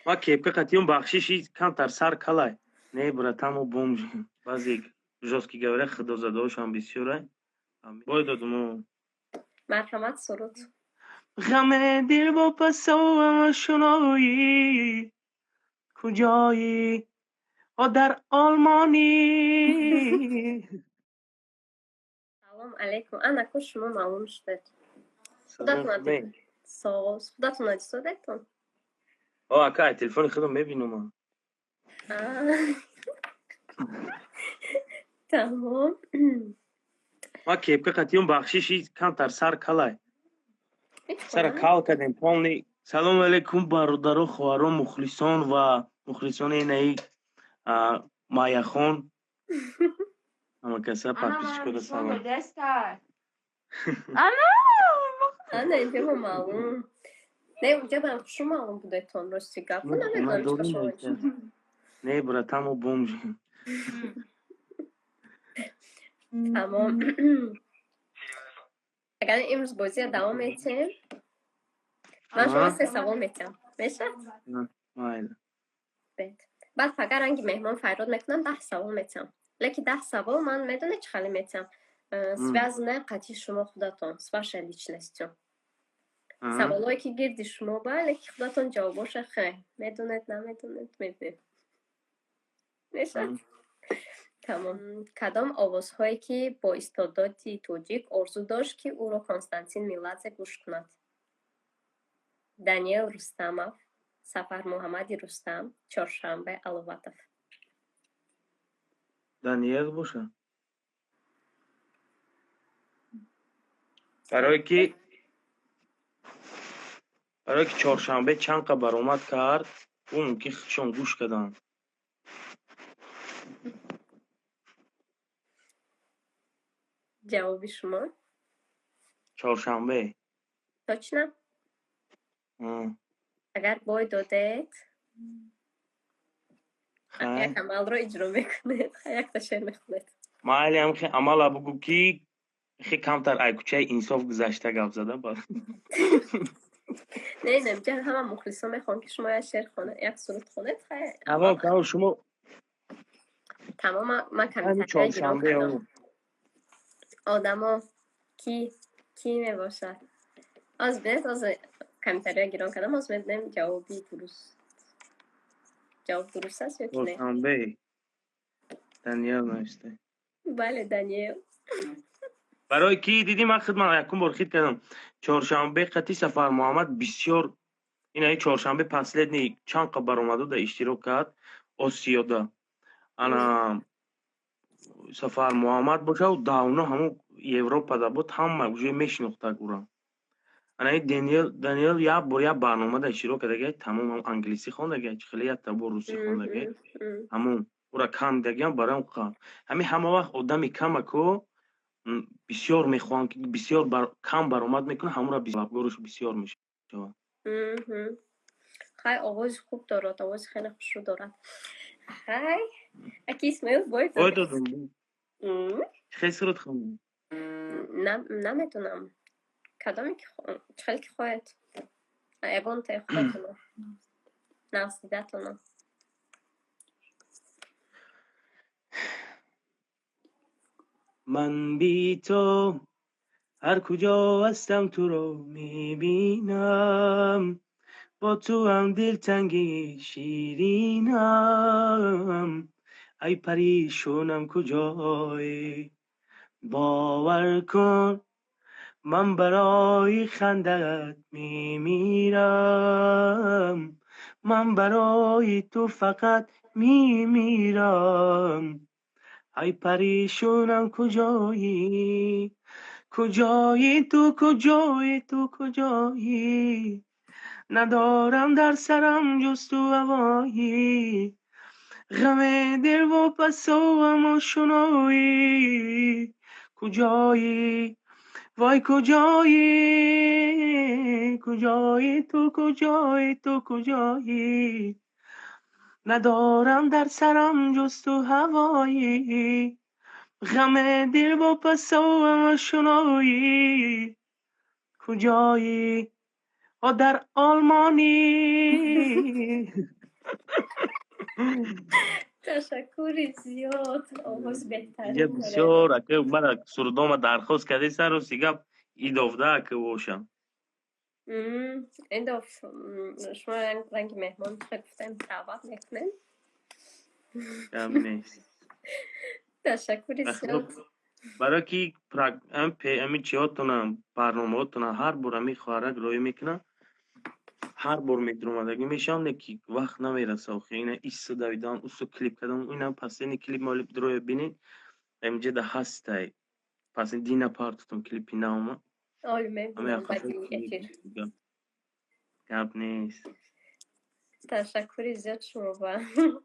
Ма кепка қатиём бахшиши камтар сар калай. Не, братан, мо бомжем. Баъзе жёсткий говоря, худозадаҳошам бисёрай. Бой додум. Марҳамат, суруд. Ғаме дил бо пасоам ошуноӣ, куҷоӣ? О, дар Олмонӣ. Салом алейкум. Анаку шумо маълум шудед. Салом. Соз, худатон надисодетон? О, ака, телефони худам мебинам. Тамом. Ма кепка қатиём бахшиши камтар сар калай. Сара кал кардем полный. Салом алейкум, бародаро, хоҳаро, мухлисон ва мухлисони инаи Майяхон. Ҳамакаса подписчикода салом. Ана инҷа ма маълум. Не, унҷа ба хушу маълум будетон, рости гап. Намедонам. Не, братан, мо бомжем. Тамом. Агар имрӯз бозия давом метиҳем, ман шумо се савол метиҳам. Мешавад? Майли. Баъд фақат ранги меҳмон файрод мекунам, 10 савол метиҳам. Лекин 10 савол ман медонед чӣ хеле метиҳам? Связанное қатъи шумо худатон, с вашей личностью. Саволое ки гирди шумо ба, лекин худатон ҷавобоша хе медонед, намедонед, мебинед. Мешавад? Тамом. Кадом овозҳое ки бо истеъдоди тоҷик орзу дошт, ки ӯро Константин Меладзе гӯш кунад? Даниэл Рустамов, Сафармуҳаммади Рустам, Чоршанбе Аловатов. Даниэл боша. Барое ки Чоршанбе чанд қа баромад кард, ӯ мумкин худшон гӯш карданд. Ҷавоби шумо? Чоршанбе. Точно? Агар бой додед, як амалро иҷро мекунед, якта шеър мехонед. Майли, ҳам амала бугӯ, ки хе камтар ай кӯчаи инсоф гузашта гап зада ба. Не, не, ҷа ҳама мухлисон мехоҳам, ки шумо як шеър хонед, як суруд хонед. Тамом, тамом, шумо. Тамом, ман комментария гиром кардам. Одамо ки мебошад? Оз бинед, оз комментария гирон кардам, оз мебинем ҷавоби дуруст. Ҷавоб дуруст аст ё ки не? Чоршанбе. Даниэл навишта. Бале, Даниэл. Барои ки дидӣ, ман худ ман якум бор хит кардам. Чоршанбе қати Сафармуҳаммад бисёр инаи Чоршанбе последний чанд қа баромаду да иштирок кард Осиёда. Ана Сафармуҳаммад боша, давно ҳамун Европада буд, ҳама уже мешинохтак ӯро. Анаи Даниэл як бор як барномада иштирок кардагиай, тамом, ҳам англисӣ хондагиай, чи хеле якта бор русӣ хондагиай. Ҳамун ӯра кам дидагиам, барои ҳамин ҳама вақт одами камако бисёр мехоҳанд, ки бисёр кам баромад мекунад, ҳамура талабгораш бисёр мешавад. Хай, овози хуб дорад, овози хеле хушрӯ дорад. Хай, аки Исмоил, бой бой додум. Хел суруд хондем? Наметонам. Кадоме ки чӣ хеле ки хоҳед. Ягонтаи худатона. Нағздидатона. Ман би ту ҳар куҷо ҳастам, туро мебинам, бо туам дилтанги ширинам, ай паришонам, куҷоӣ? Бовар кун, ман барои хандаат мемирам, ман барои ту фақат мемирам, ай паришонам, куҷоӣ? Куҷоӣ ту, куҷоӣ ту, куҷоӣ? Надорам дар сарам ҷуз ту ҳавоӣ, ғами дил вопасоам ошуноӣ, куҷоӣ? Вой, куҷоӣ? Куҷоӣ ту, куҷоӣ ту, куҷоӣ? Надорам дар сарам ҷуз ту ҳавоӣ, ғами дил вопасоам ошуноӣ, куҷоӣ? О, дар Олмонӣ. Ташаккури зиёд, овоз беҳтарин. Инҷа бисёр ака мара сурудома дархост кардесан, рости гап, идовда ака бошам. Индоф, шумо ранги меҳмон гуфтем, даъват мекунем. Гап нест. Ташаккури зиёд. Барои ки ами чиҳотона, барномаҳотона ҳар бор ами хоҳарак роӣ мекунам, ҳар бор медуромадагӣ мешавам, не ки вақт намераса охи. Ина иссу давидан, усу клип кардам, ина последний клип моли дроя бинед, амиҷада ҳастай. Пас дина партутум клипи наома. Оли, мебинам баъди эфир. Гап нест. Ташаккури зиёд шумо ба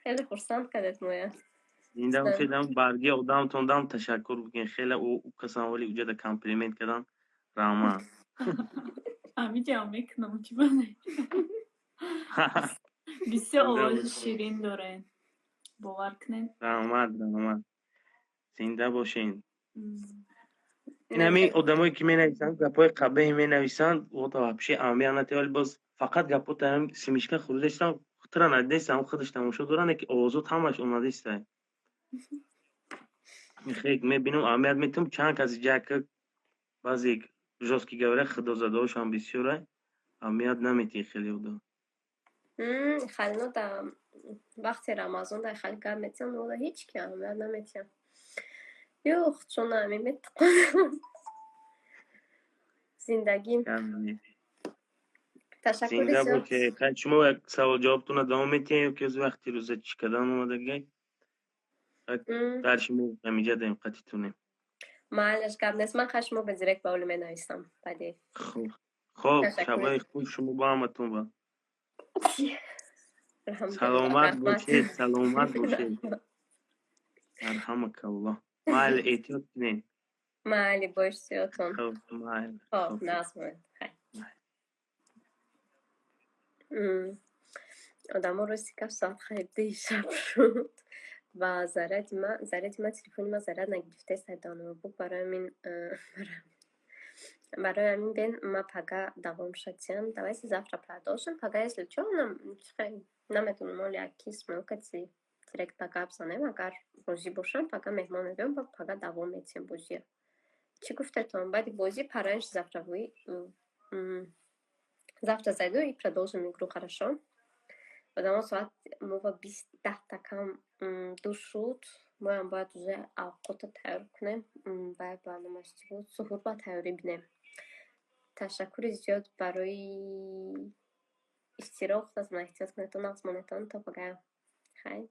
хеле хурсанд кардед моя. Зинда бошед, барги одамтон дам ташаккур бикун. Хеле ӯ касан вали уҷада комплимент кардан. Раҳмат. Амиҷам мекунам, чӣ бане. Бисёр овози ширин доред. Бовар кунед. Раҳмат, раҳмат. Зинда бошед. Ин ҳамин одамое ки менависанд, гапҳои қабеҳ менависанд, ота вообще аҳамият надиҳ, вале боз фақат гапҳота семечка хӯрдаистам, тура надидестам, худаш тамошо доранд, ки овозот ҳамаш омадистай. Хек мебинам, аҳамият метиҳам, чанд каси ҷака баъзе жёсткий говоря, худозадаҳошам бисёра, аҳамият наметиҳӣ хеле одам. Халино да вақти Рамазон да хали гап метиҳам, ода ҳеҷ ки аҳамият наметиҳам. Юх, чун ами метиқонам. Зиндагӣ. Ташаккури Зинда зиёд. бошед. Хай, шумо як савол ҷавобтона давом метиҳем ё ки аз вақти рӯза чӣ кардан омадагай? Дар шумо ҳамиҷа даем қатитонем. Майлаш, гап нест. Ман хай шумо ба директ ба оли менависам баъди. Хуб. Хоб, шабои хуш шумо ба ҳаматон ба. Саломат бошед, саломат бошед. Марҳамакаллоҳ. Майли, эҳтиёт кунед. Майли, бо эҳтиётон. Хуб, майли. Хоб, назмон. Хай. Одамо, рости гап, соат хайбдаи шаб шуд ва заряди ма телефони ма заряд нагирифтаест ноутбук. Барои ҳамин бен ма пага давом шатиям. Давайте завтра продолжим. Пага, если чё, наметонам, оли аки Исмоил кати директ ба гап занем, агар розӣ бошам, пага меҳмон мебиём ва пага давом метиҳем бозия. Чӣ гуфтетон? Баъди бозӣ пораньше завтра вы завтра зайду и продолжим игру, хорошо? Одамо, соат мова 20 даҳта кам ду шуд. Моям бояд уже авқота тайёр кунем, бояд барномаи суҳур ба тайёрӣ бинем. Ташаккури зиёд барои иштирок. Худатон эҳтиёт кунедтон, нағз монедтон. То пага, хайр.